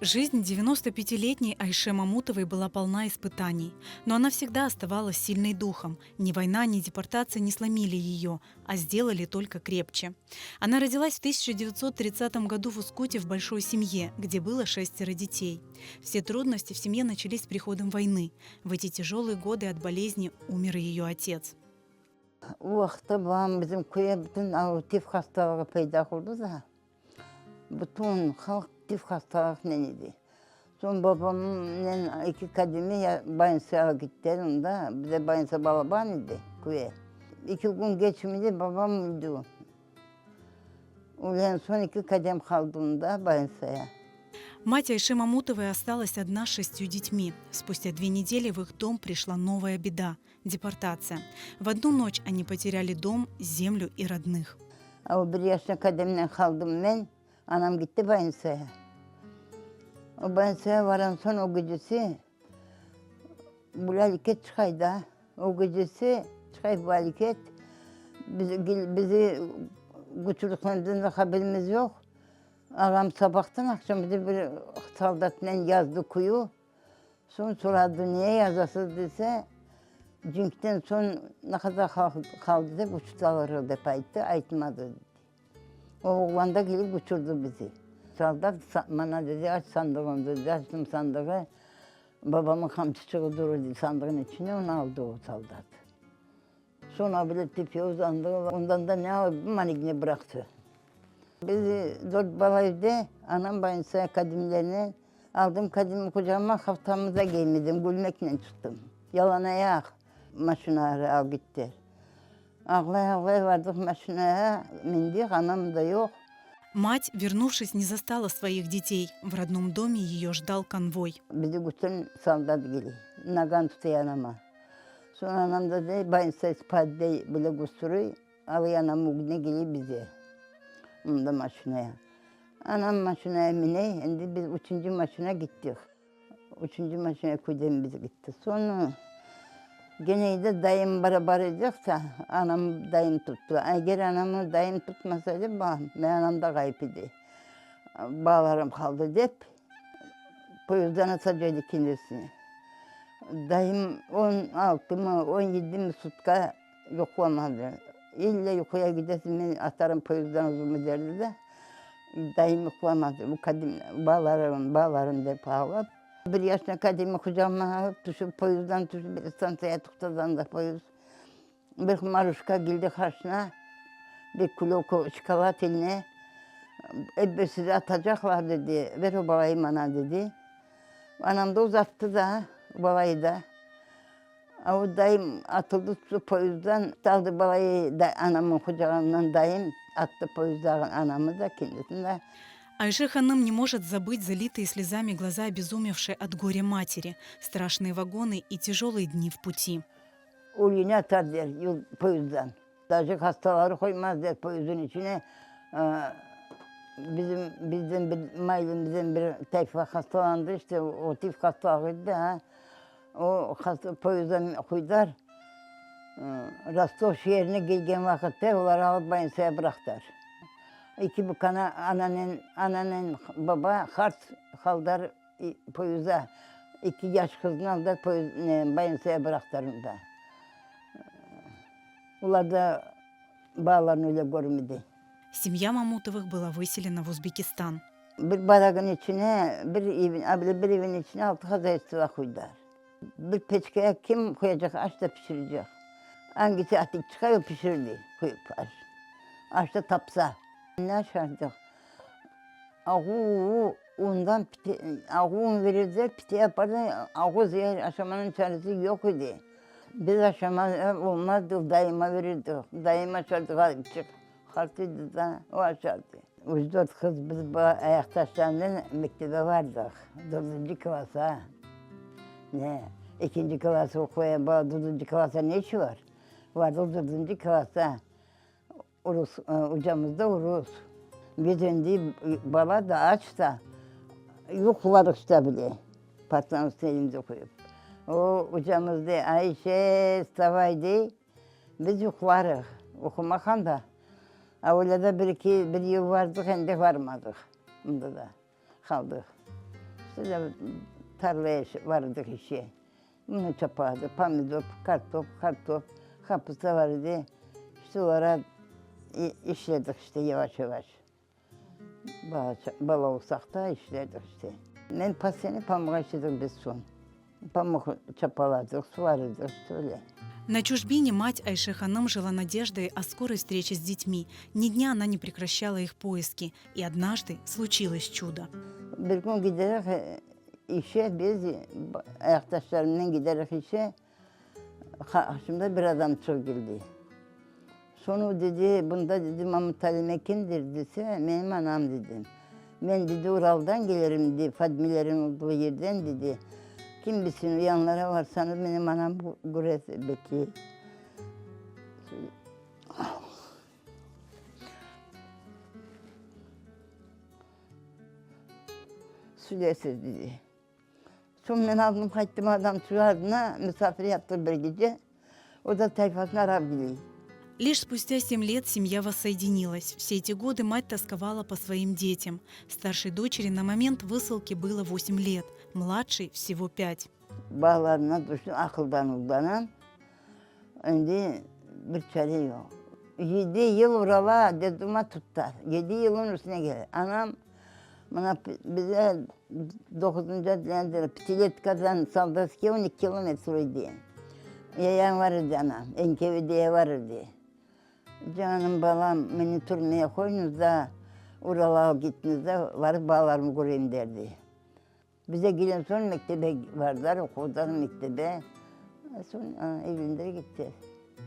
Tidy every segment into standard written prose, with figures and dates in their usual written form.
Жизнь 95-летней Айше Мамутовой была полна испытаний. Но она всегда оставалась сильной духом. Ни война, ни депортация не сломили ее, а сделали только крепче. Она родилась в 1930 году в Ускуте в большой семье, где было шестеро детей. Все трудности в семье начались с приходом войны. В эти тяжелые годы от болезни умер ее отец. O vaqıtta babam bizim köye bütün tif hastalığı peyda oldı da, bütün halq tif hastalıqnen edi. Soñ babamnen eki kademe bolnitsağa kettiler onda, bizde bolnitsa balaban edi köye. Eki kün keçmedi babam öldi. Ölgen soñ eki kadem qaldı onda bolnitsaya. Мать Айши Мамутовой осталась одна с шестью детьми. Спустя две недели в их дом пришла новая беда – депортация. В одну ночь они потеряли дом, землю и родных. O bir yaşlı kademnen qaldım men, anam gitti bolnitsaya. O bolnitsaya varan soñ o gecesi bu aleket çıqay da, o gecesi çıqay bu aleket, bizi götürdiklerinde haberimiz yoq. Ağam sabahtan aqşam bizi bir soldatnen yazdı kuyu. Soñ soradı, neye yazasız dese, cenkten soñ ne qadar halq qaldı dep uçurtalar dep ayttı, aytmadı dedi. O oğlan da kelip uçurdı bizi. Soldat maña dedi, aç sandığını dedi, açtım sandığı, babamıñ qamçıçığı dur edi sandığın içinde, onı aldı o soldat. Soñ bile tepeye uzandı, ondan da ne alıp malikni bıraqtı. Biz dört bala evde, anam bayınsa kadimlerni aldım kadimni qucağıma, haftamı da giymedim, gülmeknen çıqtım. Yalan ayaq maşinaları alıp gittiler. Ağlay-ağlay vardıq maşinaya, mindik, anam da yoq. Мать, вернувшись, не застала своих детей. В родном доме ее ждал конвой. Bizi bütün soldat kele, nagan tutuy anama. Soñ anam da dey, bolnitsa spad dey, bile gösteriy, alıy anam ögüne kele bize, mında maşinaya. Anam maşinaya mine, endi biz üçünci maşina gittik. Üçünci maşinaya köyden biz gittik. Soñ gene de dayım barabar edik da, anam dayım tuttı. Eger anamnı dayım tutmasa edi, men anam da ğayıp edi. Balalarım qaldı dep, Poyezdden atacaydı kendisini. Dayım 16 mı, 17 mi sutka yuqlamadı. İlle yuquya gidesin, men atarım poyezdden özümi derdi de, dayım yuqlamadı. Bu kadim, balalarım, balalarım dep ağlap. Bir yaşına kadimi qucağıma alıp tüşip, poyezdden tüşip, bir stantsiyaya toqtadı anda poyezd. Bir maruşka keldi qarşına, bir külök şokolad eline, Ep sizi atacaqlar, dedi, ver o balayı maña, dedi. Anam da uzattı da balayı da. A o dayım atıldı poyezdden, aldı balayı da anamnıñ qucağından dayım attı poyezdden anamı da, kendisini de. Ayşe hanım не может забыть залитые слезами глаза обезумевшей от горя матери, страшные вагоны и тяжелые дни в пути. Ölüni atar der yol poyezdden. Daje hastaları qoymaz der poyezdin içine. Bizim, bizden bir maylımızdan bir tayfa hastalandı, işte o tif hastalığı edi de, ha. O hasta poyezdden qoydılar. Rostov şeerine kelgen vaqıtta olar alıp bolnitsaya bıraqtılar. Eki bukana ananen, ananen baba hart haldar Poyezda eki yaş qıznı aldılar, bolnitsaya bıraqtılar onda. Olar da balalarını öyle körmedi. Семья Мамутовых была выселена в Узбекистан. Bir baragın içine, bir evin, a bile bir evin içine altı hozâystvo qoydılar. Bir peçkaya kim qoyacaq aş da pişirecek. Angisi atik çıqa, o pişirdi qoyıp aş. Aş da tapsa. Ne aşardıq? Ağu undan pite, ağu un verirdiler, pite yapardı, ağu zeer aşamanıñ çaresi yoq edi. Biz aşama olmazdı, dayıma verirdik, dayım aşardı, ğaripçik, qart edi da, o aşardı. Üç dört qız biz bu ayaqtaşlarnen mektebe bardıq, dördünci klassa. Ne, ekinci klass oquyan bala dördünci klassa ne işi bar? Bardıq dördünci klassa. Rus, ocamız da rus. Biz endi bala da, aç da, yuqladıq da bile, partanıñ üstüne elimizi qoyıp. O, ocamız dey, Ayşe, vstavay dey, biz yuqlarıq, oqumaqan da. A öyle de bir-eki, bir yıl bardıq, endi barmadıq, mında da qaldıq. İşte tarlaya vardıq işe. Bunı çapardı, pomidor, kartop, kartop, qapısta var edi. İşte olara işledik işte yavaş-yavaş. Bala olsaq da işledik işte. Men paseni pamuğa işledik biz soñ. Pamuq çapaladıq, suvarıdıq, işte öyle. На чужбине мать Айше Ханım жила надеждой о скорой встрече с детьми. Ни дня она не прекращала их поиски. И однажды случилось чудо. Bir kün giderek işe biz ayaqtaşlarımnen giderek işe, qarşımda bir adam çıqıp keldi. Soñ o dedi, bunda dedi Mamut Alime kimdir dese, menim anam dedim. Men dedi Uraldan kelirim dedi, Fadmilerin olduğu yerden dedi. Kim bilsin o yanlara varsañız menim anam köresiz belki. Söylesiz dedi. Soñ men aldım qayttım adam çıqardına, misafir yaptıq bir gece. O da tayfasını arap keley. Лишь спустя семь лет семья воссоединилась. Все эти годы мать тосковала по своим детям. Старшей дочери на момент высылки было 8 лет, младшей всего 5. Bağlarına tüştüm, aqıldan uldanam. Endi bir çare yoq. Yedi yıl Urala detdoma tuttılar. Yedi yılın üstüne keldi. Anam mına bize doquzıncı otdeleniede pâtiletkadan Soldatskiy on eki kilometr edi. Yayan var edi anam, NKVDye var edi. Canım balam, meni türmeye qoyuñız da, Urala alıp ketiñiz de, varıp balalarımnı köreyim derdi. Bize kelgen soñ mektebe bardılar, oqudılar mektebe, soñ evlendiler kettiler.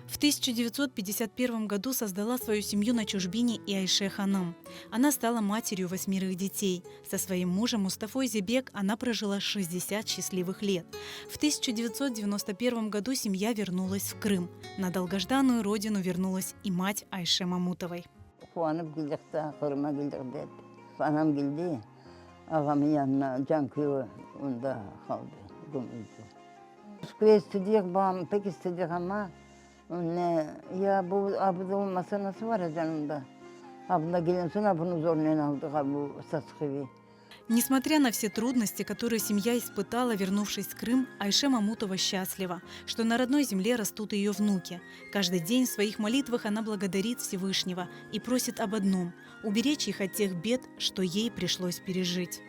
В 1951 году создала свою семью на чужбине и Айше Ханım. Она стала матерью восьмерых детей. Со своим мужем Мустафой Зебек она прожила 60 счастливых лет. В 1991 году семья вернулась в Крым. На долгожданную родину вернулась и мать Айше Мамутовой. Quvanıp keldik de, Qırımğa keldik dep. Anam keldi, ağamnıñ yanına, Canköyge, onda qaldı, gömüldi. Moskvaya istedik, babam pek istedik amma, ne, ya bu abuda olmasa nasıl baracañ onda? Abunda kelgen soñ abunı zornen aldıq, abu Sasıqevi. Несмотря на все трудности, которые семья испытала, вернувшись в Крым, Айше Мамутова счастлива, что на родной земле растут ее внуки. Каждый день в своих молитвах она благодарит Всевышнего и просит об одном – уберечь их от тех бед, что ей пришлось пережить.